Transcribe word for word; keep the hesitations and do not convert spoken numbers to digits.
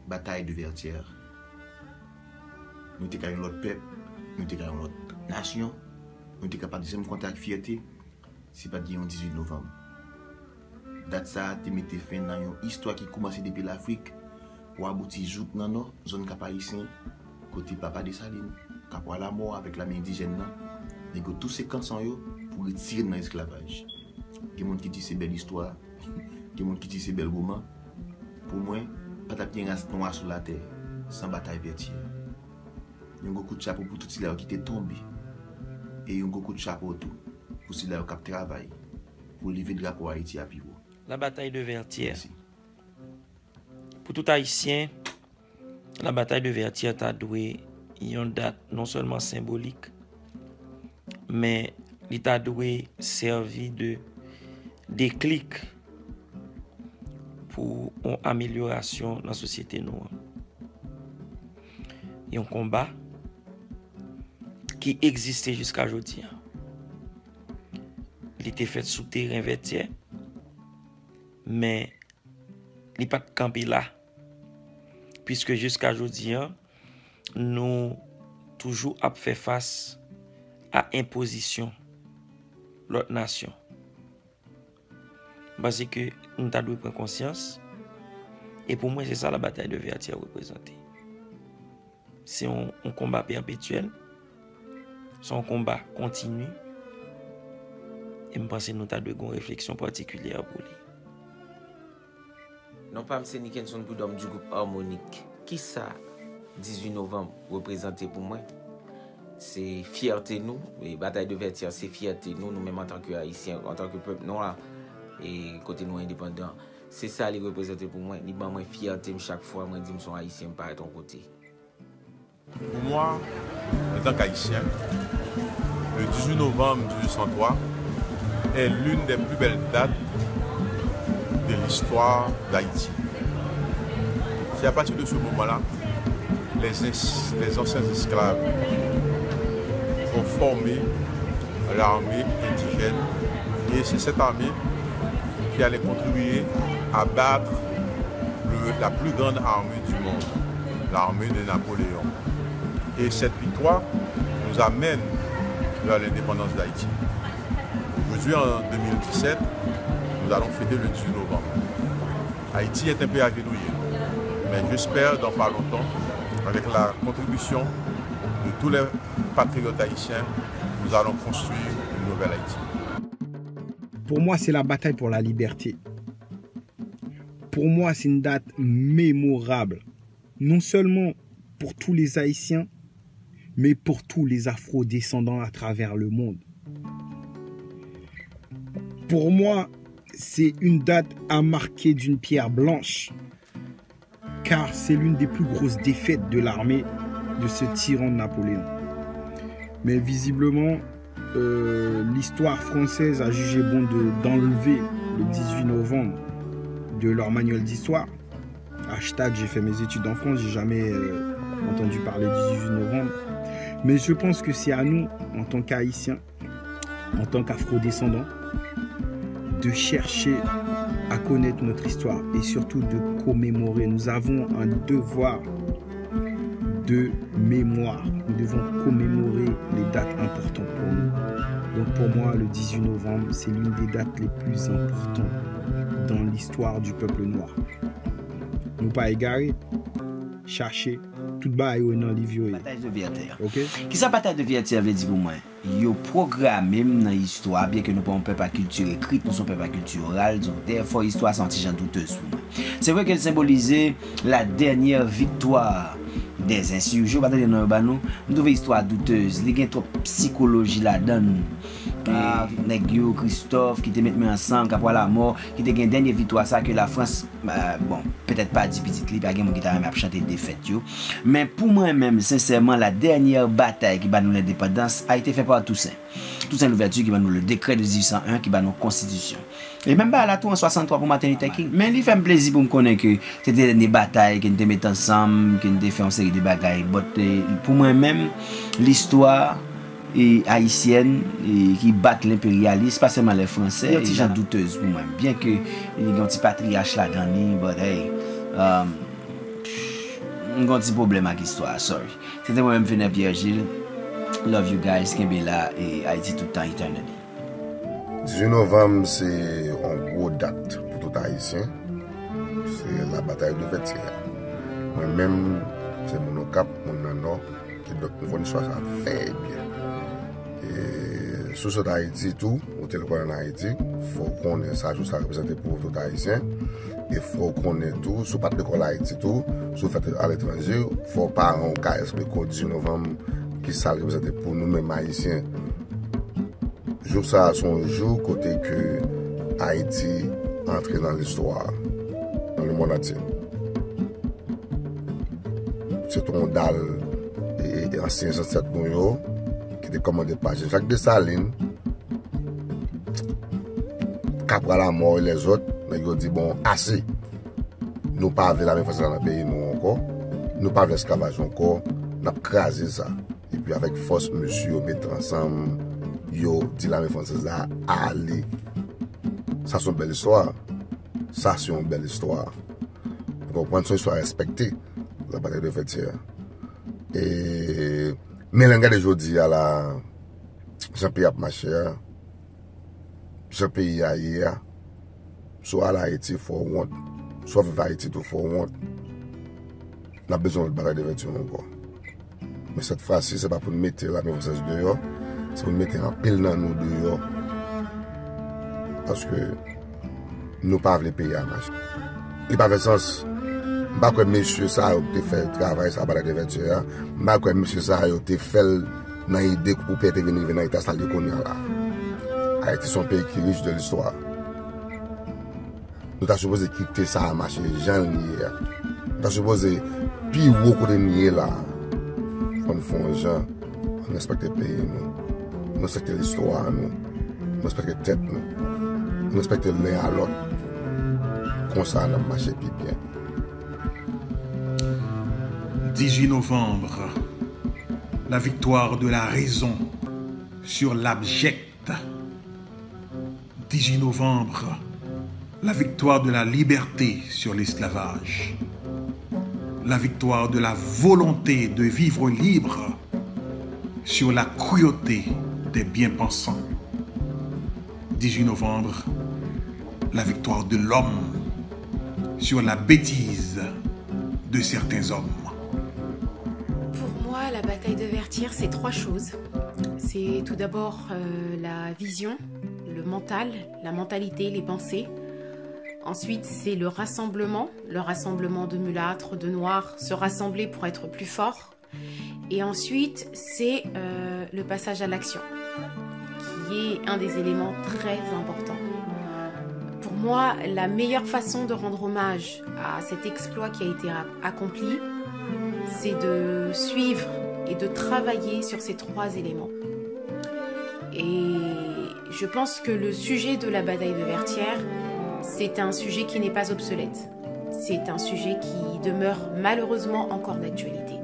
Batay de Vètyè. Nou te ka yon lòt pèp, nou te ka yon lòt nasyon, nou te ka pa t janm konte ak fyète si pa t gen yon dizuit novanm. Dat sa a te mete fen nan yon istwa ki koumanse depi Lafrik pou abouti jouk nan Nò, zòn Kap Ayisyen, kote papa Desalin, Kapwa Lamò avèk lame endijèn nan, nèg yo touse kanson yo pou retire n nan esklavaj. Gen moun ki di se bèl istwa, gen moun ki di se bèl woman. Pou mwen, pa t ap gen ras nwa sou latè san batay Vètyè. Yon gwo kout chapo pou tout sila yo ki te tonbe. E yon gwo kout chapo tou pou sila yo k ap travay pou leve drapo Ayiti a pi wo. La bataille de Vertières. Mèsi. Pou tout Ayisyen, la bataille de Vertières ta dwe yon dat non sèlman senbolik, men li ta dwe sèvi de deklik pou yon amelyorasyon nan sosyete nou an. Yon konba ki egziste jiska jodi a. Li te fèt sou teren Vètyè, men li pa t kanpe la, piske jiska jodi a, nou toujou ap fè fas a enpozisyon lòt nasyon. M panse ke nou ta dwe pran konsyans, e pou mwen, se sa la bataille de Vertières reprezante. Se yon, yon konba pèpetyèl, se yon konba kontini, e m panse nou ta dwe gen yon refleksyon patikilyè pou li. Non pa m se Nickenson Prud'homme du groupe Harmonique. Kisa dizuit novanm reprezante pou mwen? Se fyète nou, e Bataille de Vertières se fyète nou, nou menm antanke Ayisyen, antanke pèp nwa, e kote nou endepandan. Se sa li reprezante pou mwen, li ban mwen fyète m chak fwa mwen di m se yon Ayisyen, m parèt yon kote. Pour moi, en tant qu'Haïtien, le dix-huit novembre mille huit cent trois est l'une des plus belles dates de l'histoire d'Haïti. C'est à partir de ce moment-là, les, ins- les anciens esclaves ont formé l'armée indigène et c'est cette armée qui allait contribuer à battre le- la plus grande armée du monde, l'armée de Napoléon. Et cette victoire nous amène vers l'indépendance d'Haïti. Aujourd'hui, en deux mille dix-sept, nous allons fêter le dix-huit novembre. Haïti est un peu agenouillé, mais j'espère dans pas longtemps, avec la contribution de tous les patriotes haïtiens, nous allons construire une nouvelle Haïti. Pour moi, c'est la bataille pour la liberté. Pour moi, c'est une date mémorable, non seulement pour tous les Haïtiens, mais pour tous les Afro-descendants à travers le monde. Pour moi, c'est une date à marquer d'une pierre blanche, car c'est l'une des plus grosses défaites de l'armée de ce tyran Napoléon. Mais visiblement, euh, l'histoire française a jugé bon de, d'enlever le dix-huit novembre de leur manuel d'histoire. Hashtag j'ai fait mes études en France, j'ai jamais euh, entendu parler du dix-huit novembre. Mais je pense que c'est à nous, en tant qu'Haïtiens, en tant qu'Afro-descendants, de chercher à connaître notre histoire et surtout de commémorer. Nous avons un devoir de mémoire. Nous devons commémorer les dates importantes pour nous. Donc pour moi, le dix-huit novembre, c'est l'une des dates les plus importantes dans l'histoire du peuple noir. Nou pa egare, chache, tout bagay yo nan liv yo ye. Batay de Vètyè. Ok? Kisa batay de Vètyè vle di pou mwen? Yo pwograme m nan istwa, byenke nou pa yon pèp a kilti ekrit, nou se yon pèp a kilti oral, donk dèfwa istwa sa yon ti jan doutez pou mwen. Se vre ke l senbolize la dènyè viktwa dèz ensijè, w pa tande non yo ba nou, m twouve istwa doutez, li gen twòp sikoloji ladan l. Ah, nèg yo, Kristòf, ki te met men ansanm, Kapwa Lamò, ki te gen dènyè viktwa sa ke Lafrans, ah, bon, petèt pa di pitit li, pa gen moun ki ta renmen ap chante defèt yo. Men pou mwen menm, sensèman, la dènyè batay ki ba nou lendepandans a ete fè Toussaint. Toussaint Louverture ki ban nou le décret de mil uit san en, ki ban nou konstitisyon. E menm bagay la tou an swasanntwa pou Martin Luther King. Men li fè m plezi pou m konnen ke se te dènye batay ke n te met ansanm, ke n te fè yon seri de bagay. But, eh, pou mwen menm, listwa, eh, ayisyèn, eh, ki bat lenperyalis, pa sèlman lè fransè, yon ti jan doutez pou mwen. Byen ke li gen yon ti patriyach ladan li, but hey, um, m gen yon ti pwoblèm ak istwa a, sorry. Se te mwen menm, Fener Pierre Gilles. Love you guys, kenbe la, e Ayiti tout tan, eternally. Dizuit novanm, se yon gwo dat pou tout Ayisyen. Se la batay de Vètyè. Mwen menm, se moun Okap, moun nan Nò, kidonk m konn istwa sa trè byen. E si w sot Ayiti tou, ou te lokal ann Ayiti, fò w konnen sa jou sa reprezante pou tout Ayisyen. E fò w konnen tou, si w pa t lekòl Ayiti tou, si w fèt aletranje, fò paran w ka esplike w dizuit novanm, ki sa l reprezante pou nou menm Ayisyen. Jou sa a se yon jou kote ke Ayiti antre nan listwa, nan lemonn antye. Se te yon dal e, e, e ansyen zansèt nou yo ki te kòmande pa Jan Jak Desalin, Cabral, Amor e lèzòt, nèg yo di, bon, ase. Nou pa vle lame fransèz la nan peyi nou ankò. Nou pa vle esklavaj ankò. N ap kraze sa. Epi avèk fòs mesye yo mete ansanm, yo di lame fransèz la ale. Sa se yon bèl istwa. Sa se yon bèl istwa. Ou konprann, se yon istwa respekte. La batay de Vètyè. E, men lè n gade jodi a la, jan peyi ap mache a, jan peyi a ye a, si w al Ayiti, fò w wont. Si w ap viv Ayiti tou, fò w wont. N ap bezwen lòt batay de Vètyè ankò. Men sèt fwa si, se pa pou n mete lame fransèz deyò, se pou n mete anpil nan nou deyò. Paske nou pa vle peyi a mache. Li pa fè sans. M pa kwè mesye sa yo ki te fè travay sa, batay de Vètyè a. M pa kwè mesye sa yo te fè l nan ide pou peyi te vin rive nan eta sa l ye kounye a la. Ayiti se yon peyi ki rich de listwa. Nou ta sipoze kite sa a mache jan l ye a. Nou ta sipoze pi wo kote n ye la. Fò n fè yon jan, ann respekte peyi nou, ann respekte listwa nou, ann respekte tèt nou, ann respekte len a lòt. Konsa, n ap mache pi byen. Dix-huit novembre, la victoire de la raison sur l'abject. Dix-huit novembre, la victoire de la liberté sur l'esclavage. La victoire de la volonté de vivre libre sur la cruauté des bien-pensants. Dix-huit novembre, la victoire de l'homme sur la bêtise de certains hommes. Pour moi, la bataille de Vertières, c'est trois choses. C'est tout d'abord, euh, la vision, le mental, la mentalité, les pensées. Ensuite, c'est le rassemblement, le rassemblement de mulâtres, de noirs, se rassembler pour être plus fort. Et ensuite, c'est, euh, le passage à l'action, qui est un des éléments très importants. Pour moi, la meilleure façon de rendre hommage à cet exploit qui a été a-, accompli, c'est de suivre et de travailler sur ces trois éléments. Et je pense que le sujet de la bataille de Vertières, c'est un sujet qui n'est pas obsolète. C'est un sujet qui demeure malheureusement encore d'actualité.